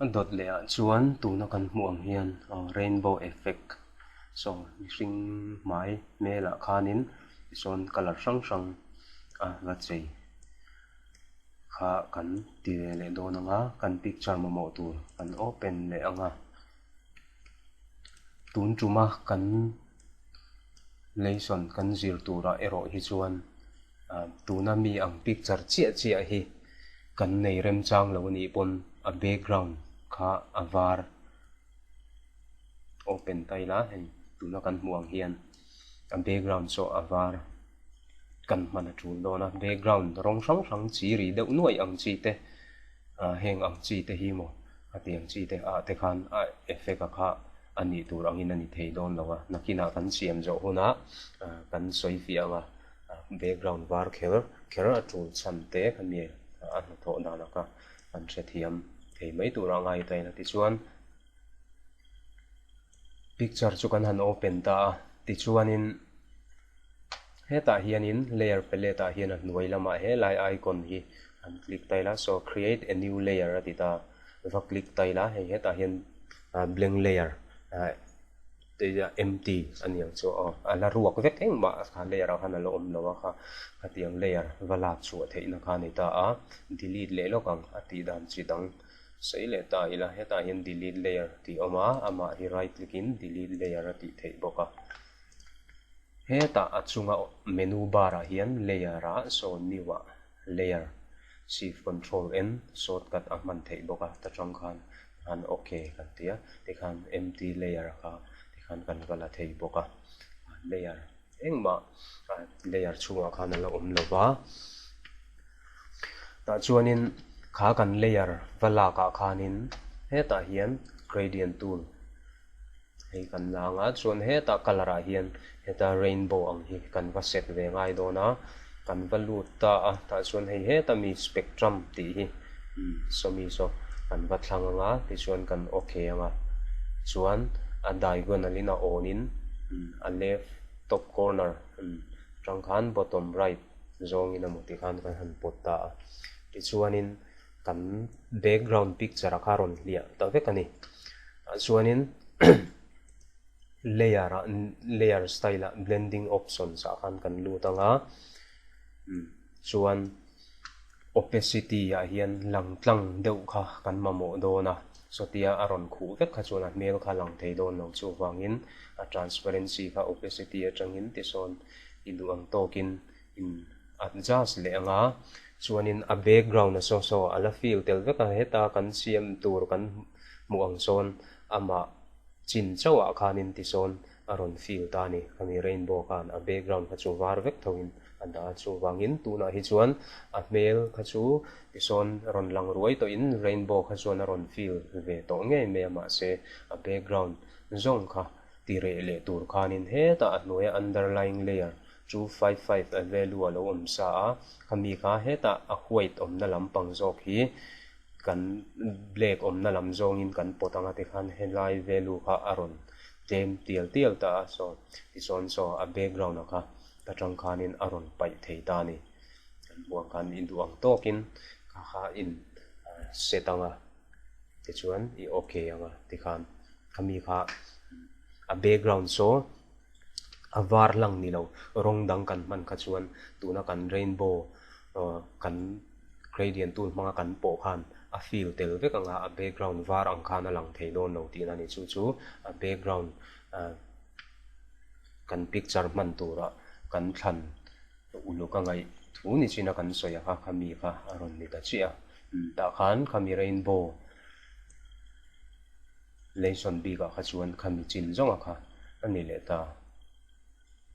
A dawt leh ah chuan tuna kan hmuh ang hian rainbow effect saw mihring hmai hmelah khanin tichuan colour hrang hrang a va chei kha kan ti ve leh dawn ang a, kan picture mamawh tur kan open leh ang a, tun tuma kan lesson kan zir turah erawh hi chuan Tuna mi ang picture chiah chiah hi kan nei remchang lo anih pawn a background kha a var open ta ila hei tuna kan hmuh ang hian a background saw a var kan hman a tul dawn a, background rawng hrang hrang chi ri deuh nuaih ang chi te heng ang chi te hi maw a ti ang chi te ah te khan a effect a kha a nih tur angin a ni thei dawn lo a, nakinah kan siam zawh hunah kan sawi fiah ang a. Background var kher kher a tul chhan te kha mi a hnathawh dan a kha an hrethiam thei mai tur a ngai ta ila tichuan picture chu kan han open ta a tichuanin hetah hianin layer palette ah hian a hnuai lamah helai icon hi han click ta ila so create a new layer a ti ta va click ta ila hei hetah hian blank layer Empty a ni ang chu aw. A la ruak vek engmah kha layer ah khan a la awm lo a kha. Khatiang layer va lak chhuah theihna kha a ni ta a. Delete leh lawk ang a tih dan chi dang sawi leh ta ila. Hetah hian delete layer tih a awm a, amah hi right click in delete layer a tih theih bawk a. Hetah a chunga menu bar ah hian layer ah saw new ah layer shift control N shortcut a hman theih bawk a ta tang khan han ok kan ti a tikhan empty layer kha tikhan kan va la thei bawk a layer engmah layer chhungah khan a la awm lo va tah chuanin kha kan layer va lak ah khanin hetah hian gradient tool Hei kan la ang a, chuan hetah colour ah hian heta rainbow ang hi kan va set ve ngai dawn a, kan va lut ta a, tah chuan hei heta mi spectrum tih hi sawmi saw kan va thlang ang a, tichuan kan ok ang a, chuan a diagonal in a awn in a left top corner atang khan bottom right zawngin emaw ti khan kan han pawt ta a, tichuanin. Kan background picture a kha rawn hliah ta vek a ni. Tah chuanin layer ah layer style ah blending options ah khan kan lut ang a, chuan opacity ah hian lang tlang deuh kha kan mamawh dawn a, sawtia a rawn khuh vek kha chuan a hmel kha lang thei dawn lo chuvangin a transparency kha opacity atangin tisawn i duh ang tawkin in adjust leh ang a, chuanin a background a saw saw a la fill tel vek a, heta kan siam tur kan hmuh ang sawn amah chin chauh ah khanin tisawn a rawn fill ta a ni, khami rainbow khan a background kha chu var vek tho in a dah a, chuvangin tunah hi chuan a hmel kha chu tisawn rawn lang ruai tawh in rainbow kha chuan a rawn fill ve tawh ngei mai a, mahse a background zawng kha ti reh leh tur khanin hetah a hnuaia underlying layer 255 a value a lo awm sa a, khami kha hetah a white awmna lampang zawk hi kan black awmna lam zawngin kan pawt ang a tikhan helai value kha a rawn tlem tial tial ta a saw tichuan saw a background a kha ta tang khanin a rawn paih thei ta a ni. Kan hmuh ang khan i duh ang tawkin kha kha in set ang a tichuan i okay ang a tikhan khami kha a background saw A var lang ni lo, rawng dang kan hman kha chuan tuna kan rainbow kan gradient tool hmanga kan pawh khan a fill tel vek ang a, a background var ang khan a lang thei dawn lo tihna a ni. Chu chu a background kan picture hman tura kan thlan uluk a ngaih thu ni chin a kan sawi a kha khami kha a rawn ni ta chiah a. Tah khan khami rainbow Lesson bikah kha chuan khami chin zawnga kha a ni leh ta.